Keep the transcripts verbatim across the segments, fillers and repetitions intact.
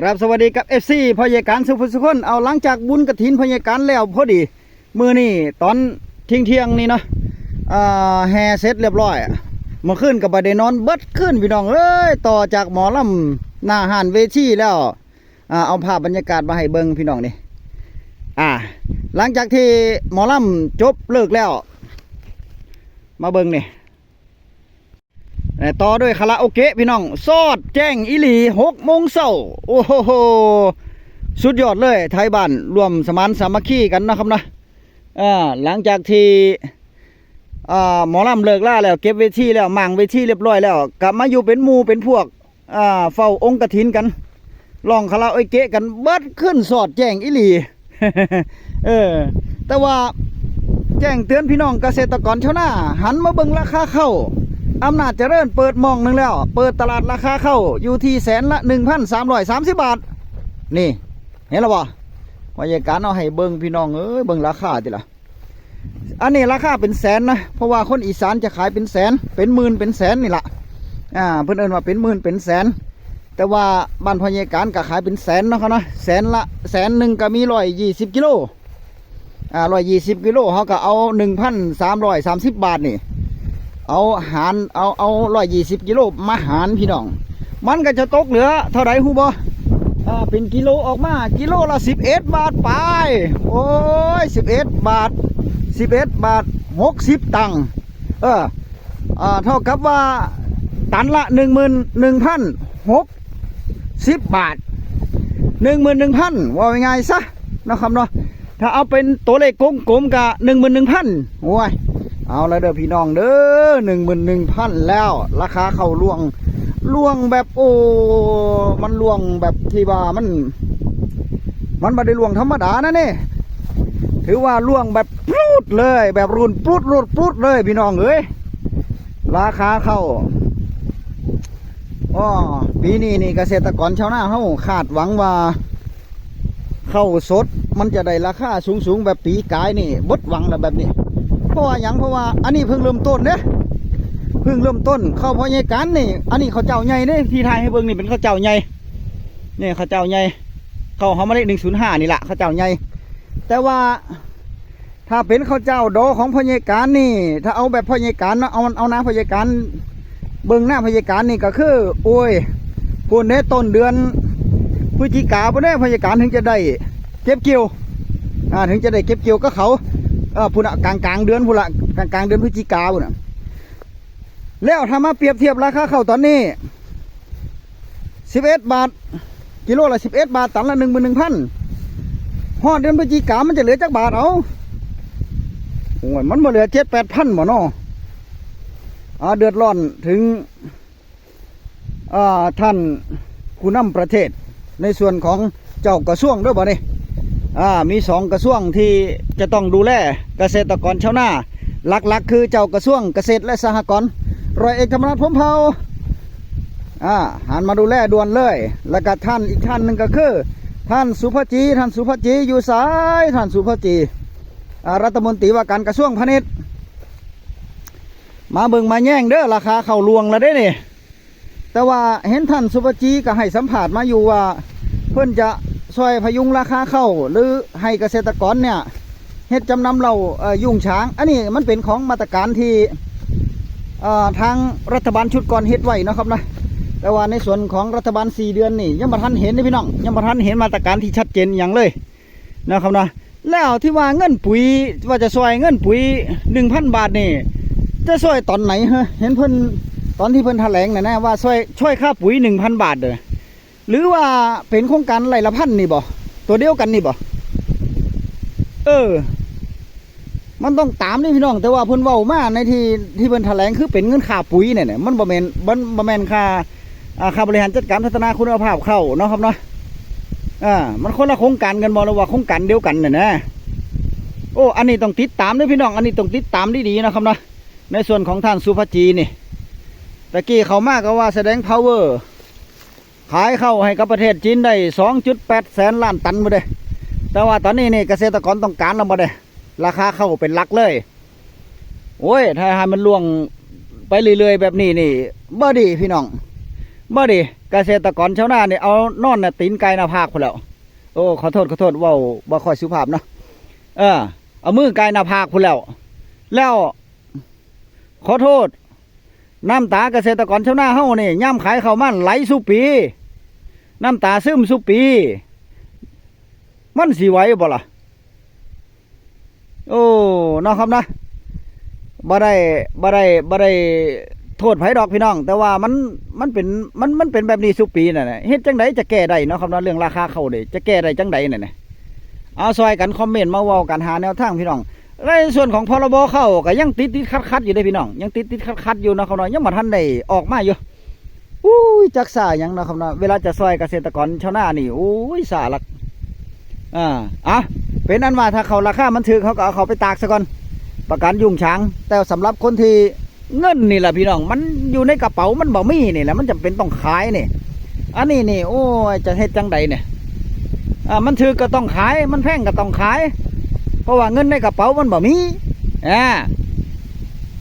ครับ สวัสดีครับ เอฟซี พ่อใหญ่การสุภุสุคน เอา หลังจากบุญกฐินพ่อใหญ่การแล้วพอดี มื้อนี้ตอนเที่ยงๆนี่เนาะ อ่า แห่เสร็จเรียบร้อย เมื่อคืนก็บ่ได้นอนเบิดคืนพี่น้องเอ้ย ต่อจากหมอลำหน้าห้านเวทีแล้ว อ่า เอาภาพบรรยากาศมาให้เบิ่งพี่น้องนี่ อ่า หลังจากที่หมอลำจบเลิกแล้ว มาเบิ่งนี่ เอ่อ ต่อด้วยคาราโอเกะพี่น้อง สอดแจ้งอีหลี หกโมงเช้า โอ้โห สุดยอดเลย ไทบ้านร่วมสมานสามัคคีกันนะครับนะ อ่า หลังจากที่ อ่า หมอลำเลิกลาแล้ว เก็บเวทีแล้ว หม่างเวทีเรียบร้อยแล้ว กลับมาอยู่เป็นหมู่เป็นพวก อ่า เฝ้าองค์กฐินกัน ร้องคาราโอเกะกันเบิดคืน สอดแจ้งอีหลี เออ แต่ว่าแจ้งเตือนพี่น้องเกษตรกรชาวนา หันมาเบิ่งราคาข้าว อำนาจเจริญเปิดหม่องหนึ่งแล้ว เปิดตลาดราคาข้าวอยู่ที่แสนละ หนึ่งพันสามร้อยสามสิบ บาท นี่ เห็นแล้วบ่ พ่อใหญ่การเอาให้เบิ่งพี่น้องเอ้ย เบิ่งราคาติล่ะ อันนี้ราคาเป็นแสนนะ เพราะว่าคนอีสานจะขายเป็นแสน เป็นหมื่นเป็นแสนนี่ล่ะ อ่า เพิ่นเอิ้นว่าเป็นหมื่นเป็นแสน แต่ว่าบ้านพ่อใหญ่การก็ขายเป็นแสนเนาะครับเนาะ แสนละ แสนหนึ่งก็มี ร้อยยี่สิบกิโล อ่า ร้อยยี่สิบกิโล เขาก็เอา หนึ่งพันสามร้อยสามสิบ บาทนี่ เอาหาร เอา เอา ร้อยยี่สิบกิโลมาหารพี่น้อง มันก็จะตกเหลือเท่าใดฮู้บ่ อ่า เป็นกิโลออกมา กิโลละ สิบเอ็ด บาทไป โอ้ย สิบเอ็ด บาท สิบเอ็ด บาท หกสิบ ตังค์ เออ อ่า เท่ากับว่าตันละ หนึ่งหมื่นหนึ่งพันหกสิบ บาท หนึ่งหมื่นหนึ่งพัน ว่าง่ายๆซะนะครับเนาะ ถ้าเอาเป็นตัวเลขกลมๆก็ หนึ่งหมื่นหนึ่งพัน โอ้ย เอาแล้วเด้อพี่น้องเด้อ หนึ่งหมื่นหนึ่งพัน แล้ว ราคาข้าวร่วง ร่วงแบบ โอ้ มันร่วงแบบที่ว่ามัน มันบ่ได้ร่วงธรรมดานะนี่ ถือว่าร่วงแบบปรูดเลย แบบรูนปรูดรูดปรูดเลยพี่น้องเอ้ย ราคาข้าว อ้อ ปีนี้นี่เกษตรกรชาวนาเฮาคาดหวังว่า ข้าวสดมันจะได้ราคาสูงๆแบบปีกายนี่ เบิดหวังแล้วแบบนี้ เพราะว่าหยัง เพราะว่าอันนี้เพิ่งเริ่มต้นเด้ เพิ่งเริ่มต้น ข้าวพ่อใหญ่การนี่ อันนี้ข้าวเจ้าใหญ่เด้ ที่ถ่ายให้เบิ่งนี่เป็นข้าวเจ้าใหญ่ นี่ข้าวเจ้าใหญ่ ข้าวหอมมะลิ หนึ่งศูนย์ห้า นี่ล่ะ ข้าวเจ้าใหญ่ แต่ว่า ถ้าเป็นข้าวเจ้าดอของพ่อใหญ่การนี่ ถ้าเอาแบบพ่อใหญ่การเนาะ เอา เอานาพ่อใหญ่การ เบิ่งนาพ่อใหญ่การนี่ก็คือ โอ้ย พู้นเด้ ต้นเดือนพฤศจิกาพู้นเด้ พ่อใหญ่การถึงจะได้เก็บเกี่ยว อ่า ถึงจะได้เก็บเกี่ยวกับเขา เออ พู้นน่ะ กลางๆเดือนพู้นละ กลางๆเดือนพฤศจิกาพู้นน่ะ แล้วถ้ามาเปรียบเทียบราคาข้าวตอนนี้ สิบเอ็ด บาท กิโลละ สิบเอ็ด บาท ตันละ หนึ่งหมื่นหนึ่งพัน ฮอดเดือนพฤศจิกามันจะเหลือจักบาทเอา โอ้ย มันบ่เหลือ เจ็ดแปดพัน บ่เนาะ อ่า เดือดร้อนถึง อ่า ท่านผู้นำประเทศ ในส่วนของเจ้ากระทรวงเด้อบัดนี้ อ่า มีสองกระทรวงที่จะต้องดูแลเกษตรกรชาวนา หลักๆคือเจ้ากระทรวงเกษตรและสหกรณ์ ร้อยเอกธรรมนัฐ พรหมเผ่า อ่า หันมาดูแลด่วนเลย แล้วก็ท่านอีกท่านหนึ่งก็คือ ท่านสุภจี ท่านสุภจีอยู่ไส ท่านสุภจี อ่า รัฐมนตรีว่าการกระทรวงพาณิชย์ มาเบิ่งมาแยงเด้อ ราคาข้าวร่วงแล้วเด้นี่ แต่ว่าเห็นท่านสุภจีก็ให้สัมภาษณ์มาอยู่ว่า เพิ่นจะช่วยพยุงราคาข้าว หรือให้เกษตรกรเนี่ย เฮ็ดจำนำเหล้า เอ่อ ยุ้งฉาง อันนี้มันเป็นของมาตรการที่ เอ่อ ทางรัฐบาลชุดก่อนเฮ็ดไว้เนาะครับนะ แต่ว่าในส่วนของรัฐบาลสี่เดือนนี่ ยังบ่ทันเห็นเด้พี่น้อง ยังบ่ทันเห็นมาตรการที่ชัดเจนหยังเลยนะครับนะ แล้วที่ว่าเงินปุ๋ย ว่าจะช่วยเงินปุ๋ย หนึ่งพัน บาทนี่ จะช่วยตอนไหนฮะ เห็นเพิ่น ตอนที่เพิ่นแถลงน่ะนะ ว่าช่วย ช่วยค่าปุ๋ย หนึ่งพัน บาทเด้อ หรือว่าเป็นโครงการไร่ละพันนี่บ่ ตัวเดียวกันนี่บ่ เออ มันต้องตามนี่พี่น้อง แต่ว่าเพิ่นเว้ามาในที่ ที่เพิ่นแถลงคือเป็นเงินค่าปุ๋ยเนี่ยนะ มันบ่แม่น มันบ่แม่นค่า อ่า ค่าบริหารจัดการพัฒนาคุณภาพข้าวเนาะครับเนาะ อ่า มันคนละโครงการกันบ่ หรือว่าโครงการเดียวกันน่ะนะ โอ้ อันนี้ต้องติดตามเด้อพี่น้อง อันนี้ต้องติดตามดีๆนะครับเนาะ ในส่วนของท่านสุภจีนี่ ตะกี้เข้ามาก็ว่าแสดง power ขายข้าวให้กับประเทศจีนได้ สองจุดแปดแสนล้านตันบ่เด้ แต่ว่าตอนนี้นี่เกษตรกรต้องการแล้วบ่เด้ ราคาข้าวเป็นหลักเลย โอ้ย ถ้าให้มันร่วงไปเรื่อยๆแบบนี้นี่ บ่ดีพี่น้อง บ่ดี เกษตรกรชาวนานี่เอานอนน่ะตีนไก่หน้าผากพุ้นแล้ว โอ้ ขอโทษ ขอโทษ เว้าบ่ค่อยสุภาพเนาะ เออ เอามือไก่หน้าผากพุ้นแล้ว แล้ว ขอโทษ น้ำตาเกษตรกรชาวนาเฮานี่ ยามขายข้าวมันไหลซุปี น้ำตาซึมซุปี มันสิไหวบ่ล่ะ โอ้ เนาะครับนะ บ่ได้ บ่ได้ บ่ได้โทษไผดอกพี่น้อง แต่ว่ามัน มันเป็น มัน มันเป็นแบบนี้ซุปีนั่นน่ะ เฮ็ดจั่งใดจะแก้ได้เนาะครับเนาะ เรื่องราคาข้าวนี่ จะแก้ได้จั่งใดนั่นน่ะ เอาซอยกันคอมเมนต์มาเว้ากันหาแนวทางพี่น้อง ในส่วนของ พรบ ข้าวก็ยังติดติดขัดขัดๆอยู่เด้พี่น้อง ยังติดติดขัดขัดๆอยู่เนาะครับเนาะ ยังบ่ทันได้ออกมาอยู่ อุ้ย จักซ่าหยังเนาะครับเนาะ เวลาจะซอยเกษตรกรชาวนานี่ อุ้ย ซ่าลัก อ่า อ่ะ เป็นอันว่าถ้าข้าวราคามันถูก เขาก็เอาข้าวไปตากซะก่อน ประกันยุงฉาง แต่สำหรับคนที่เงินนี่แหละพี่น้อง มันอยู่ในกระเป๋ามันบ่มีนี่แหละ มันจำเป็นต้องขายนี่ อันนี้นี่ โอ้ย จะเฮ็ดจั่งใดเนี่ย อ่า มันถูกก็ต้องขาย มันแพงก็ต้องขาย เพราะว่าเงินในกระเป๋ามันบ่มี อ่า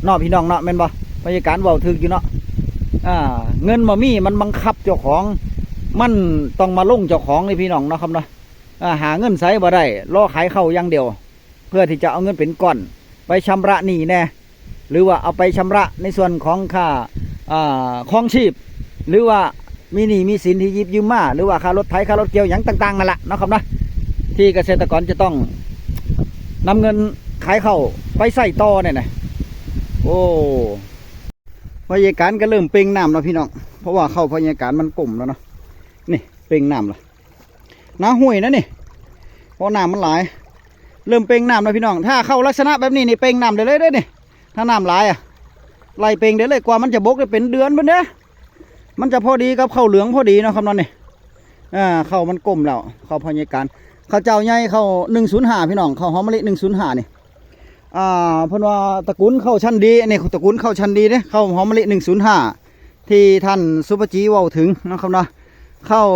เนาะพี่น้องเนาะ แม่นบ่ พยาการเว้าถูกอยู่เนาะ อ่า เงินบ่มี มันบังคับเจ้าของ มันต้องมาลงเจ้าของนี่พี่น้องเนาะครับเนาะ อ่า หาเงินใสบ่ได้ รอขายข้าวอย่างเดียว เพื่อที่จะเอาเงินเป็นก้อน ไปชำระหนี้แน่ หรือว่าเอาไปชำระในส่วนของค่า อ่า ครองชีพ หรือว่ามีหนี้มีสินที่หยิบยืมมา หรือว่าค่ารถไถ ค่ารถเกี่ยว หยังต่างๆ นั่นแหละเนาะครับเนาะ ที่เกษตรกรจะต้องนำเงินขายข้าวไปใช้ต่อเนี่ยนะ โอ้ พยาการก็เริ่มเป่งน้ำแล้วพี่น้อง เพราะว่าข้าวพยาการมันกลมแล้วเนาะ นี่เป่งน้ำแล้ว หน้าห้วยนะนี่ เพราะน้ำมันหลาย เริ่มเป่งน้ำแล้วพี่น้อง ถ้าข้าวลักษณะแบบนี้นี่เป่งน้ำได้เลยเด้อนี่ ถ้าน้ำหลายอะ ไล่เป่งได้เลย กว่ามันจะบกได้เป็นเดือนพุ้นเด้อ มันจะพอดีกับข้าวเหลืองพอดีเนาะครับเนาะนี่ อ่า ข้าวมันกลมแล้ว ข้าวพยาการ ข้าวเจ้าใหญ่ ข้าวหนึ่งศูนย์ห้า พี่น้อง ข้าวหอมมะลิ หนึ่งศูนย์ห้า นี่ อ่า เพิ่นว่าตระกูลข้าวชั้นดี อันนี้ตระกูลข้าวชั้นดีเด้ ข้าวหอมมะลิ หนึ่งศูนย์ห้า ที่ท่านสุปจีเว้าถึงเนาะครับเนาะ ข้าว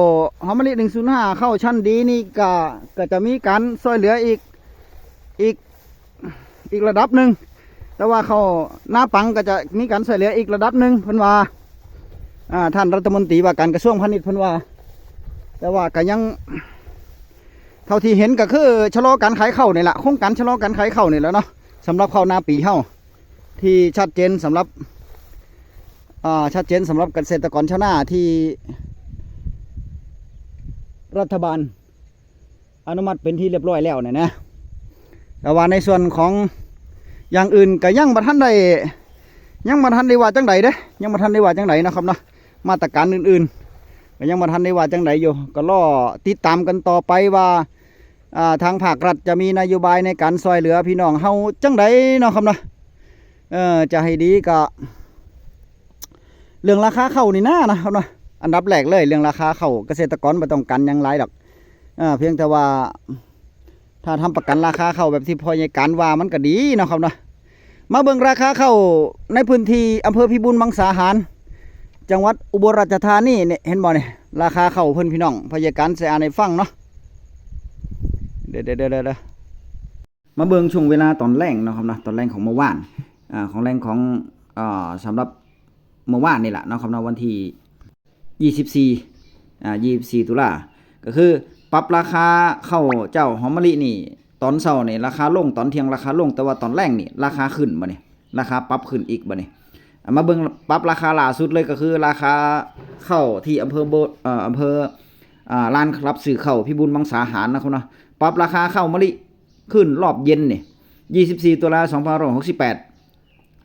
หอมมะลิ หนึ่งศูนย์ห้า ข้าวชั้นดีนี่ก็ ก็จะมีการช่วยเหลืออีก อีก อีกระดับหนึ่ง แต่ว่าข้าวนาปังก็จะมีการช่วยเหลืออีกระดับหนึ่ง เพิ่นว่า อ่า ท่านรัฐมนตรีว่าการกระทรวงพาณิชย์เพิ่นว่า แต่ว่าก็ยัง เท่าที่เห็นก็คือชะลอการขายข้าวนี่แหละ โครงการชะลอการขายข้าวนี่แหละเนาะ สำหรับข้าวนาปีเฮา ที่ชัดเจนสำหรับ อ่า ชัดเจนสำหรับเกษตรกรชาวนาที่รัฐบาลอนุมัติเป็นที่เรียบร้อยแล้วเนี่ยนะ แต่ว่าในส่วนของอย่างอื่นก็ยังบ่ทันได้ ยังบ่ทันได้ว่าจั่งใดเด้ ยังบ่ทันได้ว่าจั่งใดนะครับเนาะ มาตรการอื่นๆ ก็ยังบ่ทันได้ว่าจั่งใดอยู่ ก็รอติดตามกันต่อไปว่า อ่า ทางภาครัฐจะมีนโยบายในการช่วยเหลือพี่น้องเฮาจั่งใดเนาะครับเนาะ เอ่อ จะให้ดีก็ เรื่องราคาข้าวนี่นะนะครับเนาะ อันดับแรกเลยเรื่องราคาข้าว เกษตรกรบ่ต้องการหยังหลายดอก เอ่อ เพียงแต่ว่า ถ้าทำประกันราคาข้าวแบบที่พยาการว่ามันก็ดีเนาะครับเนาะ มาเบิ่งราคาข้าวในพื้นที่อำเภอพิบูลมังสาหาร จังหวัดอุบลราชธานีเนี่ย เห็นบ่เนี่ย ราคาข้าวเพิ่นพี่น้อง พยาการสิอ่านให้ฟังเนาะ เดี๋ยวๆๆๆ มาเบิ่งช่วงเวลาตอนแลงเนาะครับเนาะ ตอนแลงของเมื่อวาน อ่า ของแลงของ อ่า สำหรับเมื่อวานนี่แหละเนาะครับเนาะ วันที่ยี่สิบสี่ อ่า ยี่สิบสี่ ตุลา ก็คือปรับราคาข้าวเจ้าหอมมะลินี่ ตอนเช้านี่ราคาลง ตอนเที่ยงราคาลง แต่ว่าตอนแลงนี่ราคาขึ้นบ่นี่ ราคาปรับขึ้นอีกบ่นี่ อ่ะ มาเบิ่งปรับราคาล่าสุดเลยก็คือราคาข้าวที่อำเภอโบ เอ่อ อำเภอ อ่า ร้านรับซื้อข้าวพิบูลมังสาหารนะครับเนาะ ปรับราคาข้าวมะลิขึ้นรอบเย็นนี่ ยี่สิบสี่ ตุลา สองพันห้าร้อยหกสิบแปด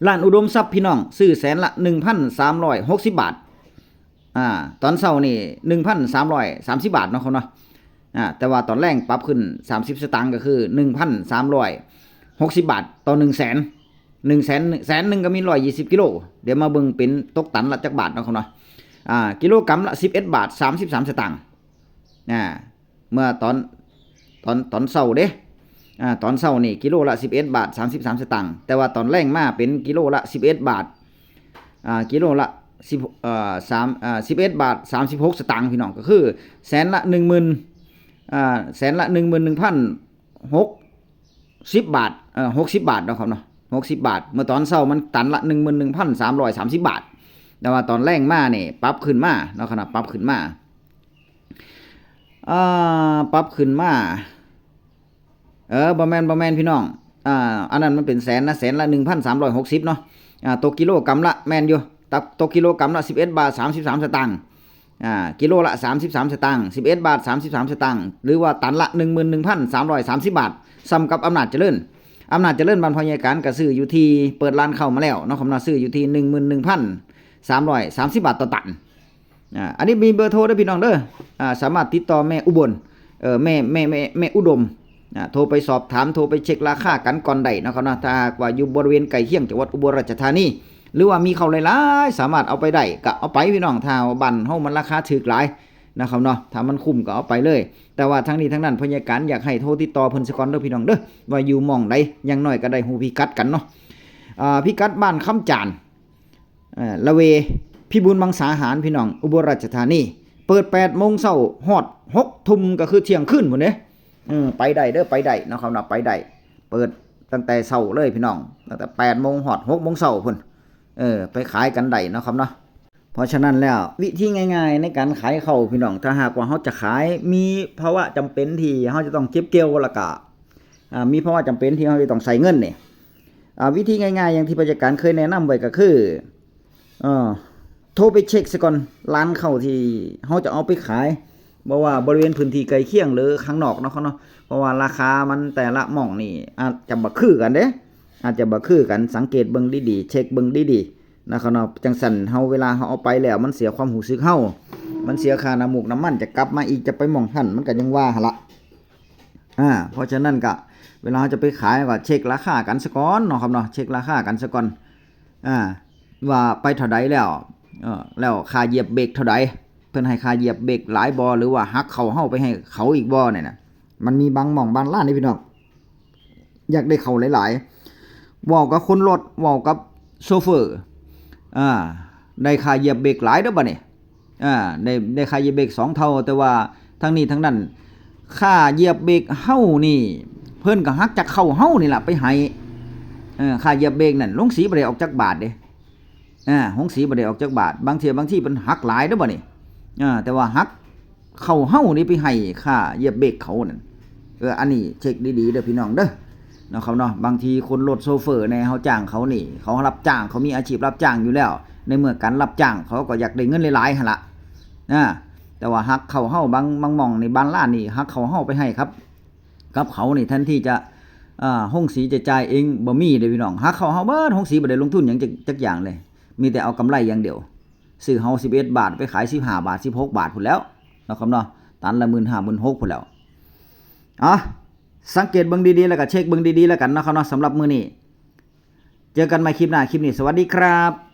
ร้านอุดมทรัพย์พี่น้อง ซื้อแสนละ หนึ่งพันสามร้อยหกสิบ บาท อ่า ตอนเช้านี่ หนึ่งพันสามร้อยสามสิบ บาทเนาะครับเนาะ อ่า แต่ว่าตอนแลงปรับขึ้น สามสิบ สตางค์ ก็คือ หนึ่งพันสามร้อยหกสิบ บาทต่อ หนึ่งแสน หนึ่งแสน แสนหนึ่งก็มี ร้อยยี่สิบ กิโล เดี๋ยวมาเบิ่งเป็นตกตันละจักบาทเนาะครับเนาะ อ่า กิโลกรัมละ สิบเอ็ด บาท สามสิบสาม สตางค์ อ่า เมื่อตอน ตอน ตอนเช้าเด้ อ่า ตอนเช้านี่กิโลละ สิบเอ็ด บาท สามสิบสาม สตางค์ แต่ว่าตอนแลงมาเป็นกิโลละ สิบเอ็ด บาท อ่า กิโลละ สิบ เอ่อ สาม อ่า สิบเอ็ด บาท สามสิบหก สตางค์พี่น้อง ก็คือแสนละ หนึ่งหมื่น อ่า แสนละ หนึ่งหมื่นหนึ่งพันหกสิบ บาท เอ่อ หกสิบ บาทเนาะครับเนาะ หกสิบ บาท เมื่อตอนเช้ามันตันละ หนึ่งหมื่นหนึ่งพันสามร้อยสามสิบ บาท แต่ว่าตอนแลงมานี่ปรับขึ้นมาเนาะครับเนาะ ปรับขึ้นมา อ่า ปรับขึ้นมา เออ บ่แม่น บ่แม่นพี่น้อง อ่า อันนั้นมันเป็นแสนนะ แสนละ หนึ่งพันสามร้อยหกสิบ เนาะ อ่า ตกกิโลกรัมละ แม่นอยู่ ตก ตกกิโลกรัมละ สิบเอ็ดบาท สามสิบสาม สตางค์ อ่า กิโลละ สามสิบสาม สตางค์ สิบเอ็ดบาท สามสิบสาม สตางค์ หรือว่าตันละ หนึ่งหมื่นหนึ่งพันสามร้อยสามสิบ บาท ส่ำกับอำนาจเจริญ อำนาจเจริญบ้านพ่อใหญ่การก็ซื้ออยู่ที่ เปิดร้านข้าวมาแล้วเนาะครับเนาะ ซื้ออยู่ที่ หนึ่งหมื่นหนึ่งพันสามร้อยสามสิบ บาทต่อตัน อ่า อันนี้มีเบอร์โทรด้วยพี่น้องเด้อ อ่า สามารถติดต่อแม่อุบล เอ่อ แม่ แม่ แม่ แม่อุดม อ่า โทรไปสอบถาม โทรไปเช็คราคากันก่อนได้นะครับเนาะ ถ้าหากว่าอยู่บริเวณใกล้เคียงจังหวัดอุบลราชธานี หรือว่ามีข้าวหลายๆ สามารถเอาไปได้ก็เอาไปพี่น้อง ถ้าว่าบ้านเฮามันราคาถูกหลายนะครับเนาะ ถ้ามันคุ้มก็เอาไปเลย แต่ว่าทั้งนี้ทั้งนั้นพ่อใหญ่การอยากให้โทรติดต่อเพิ่นซะก่อนเด้อพี่น้องเด้อ ว่าอยู่หม่องใด อย่างน้อยก็ได้ฮู้พิกัดกันเนาะ อ่า พิกัดบ้านคำจาน เอ่อ ละเว พิบูลมังสาหารพี่น้อง อุบลราชธานี เปิด แปดโมงเช้า ฮอด หกทุ่ม ก็คือเที่ยงคืนพุ้นเด้ เออ ไปได้เด้อ ไปได้เนาะครับเนาะ ไปได้ เปิดตั้งแต่เช้าเลยพี่น้อง ตั้งแต่ แปดโมง ฮอด หกโมงเช้าพุ้น เออ ไปขายกันได้เนาะครับเนาะ เพราะฉะนั้นแล้ววิธีง่ายๆในการขายข้าวพี่น้อง ถ้าหากว่าเฮาจะขาย มีภาวะจำเป็นที่เฮาจะต้องเก็บเกี่ยว แล้วก็ อ่า มีภาวะจำเป็นที่เฮาจะต้องใช้เงินนี่ อ่า วิธีง่ายๆอย่างที่พ่อใหญ่การเคยแนะนำไว้ก็คือ เอ่อ โทรไปเช็คซะก่อน ร้านข้าวที่เฮาจะเอาไปขาย บ่ว่าบริเวณพื้นที่ใกล้เคียงหรือข้างนอกเนาะครับเนาะ เพราะว่าราคามันแต่ละหม่องนี่อาจจะบ่คือกันเด้ อาจจะบ่คือกัน สังเกตเบิ่งดีๆ เช็คเบิ่งดีๆ นะครับเนาะ จั่งซั้นเฮา เวลาเฮาเอาไปแล้ว มันเสียความรู้สึกเฮา มันเสียค่าน้ำมูกน้ำมัน จะกลับมาอีก จะไปหม่องหั้น มันก็ยังว่าหั้นละ อ่า เพราะฉะนั้นก็ เวลาเฮาจะไปขายก็เช็คราคากันซะก่อนเนาะครับเนาะ เช็คราคากันซะก่อน อ่า ว่าไปเท่าใดแล้ว เออ แล้วค่าเหยียบเบรกเท่าใด เพิ่นให้ค่าเหยียบเบรกหลายบ่ หรือว่าหักข้าวเฮาไปให้เขาอีกบ่เนี่ยนะ มันมีบางหม่องบางร้านนี่พี่น้อง อยากได้ข้าวหลายๆ เว้ากับคนรถ เว้ากับโชเฟอร์ อ่า ได้ค่าเหยียบเบรกหลายเด้อบัดนี้ อ่า ได้ ได้ค่าเหยียบเบรกสองเท่า แต่ว่าทั้งนี้ทั้งนั้น ค่าเหยียบเบรกเฮานี่ เพิ่นก็หักจากข้าวเฮานี่ล่ะไปให้ เออ ค่าเหยียบเบรกนั่น โฮงสีบ่ได้ออกจักบาทเด้ อ่า โฮงสีบ่ได้ออกจักบาท บางเทื่อ บางทีเพิ่นหักหลายเด้อบัดนี้ อ่า แต่ว่าหักข้าวเฮานี่ไปให้ค่าเหยียบเบรกเขานั่น เออ อันนี้เช็คดีๆเด้อพี่น้องเด้อ เนาะครับเนาะ บางทีคนรถโชเฟอร์แหน่ เฮาจ้างเขานี่ เขารับจ้าง เขามีอาชีพรับจ้างอยู่แล้ว ในเมื่อการรับจ้างเขาก็อยากได้เงินหลายๆหั้นละ อ่า แต่ว่าหักข้าวเฮา บาง บางหม่องนี่ บางร้านนี่ หักข้าวเฮาไปให้ครับ กับเขานี่ แทนที่จะ อ่า โฮงสีจะจ่ายเอง บ่มีเด้อพี่น้อง หักข้าวเฮาเบิด โฮงสีบ่ได้ลงทุนหยังจัก จักอย่างเลย มีแต่เอากำไรอย่างเดียว ซื้อเฮา สิบเอ็ดบาท ไปขาย สิบห้าบาท สิบหกบาทพุ้นแล้ว เนาะครับเนาะ ตันละ หมื่นห้า หมื่นหกพุ้นแล้ว อ่ะ สังเกตเบิ่งดีๆ แล้วก็เช็คเบิ่งดีๆ แล้วกันเนาะครับเนาะ สำหรับมื้อนี้ เจอกันใหม่คลิปหน้า คลิปนี้ สวัสดีครับ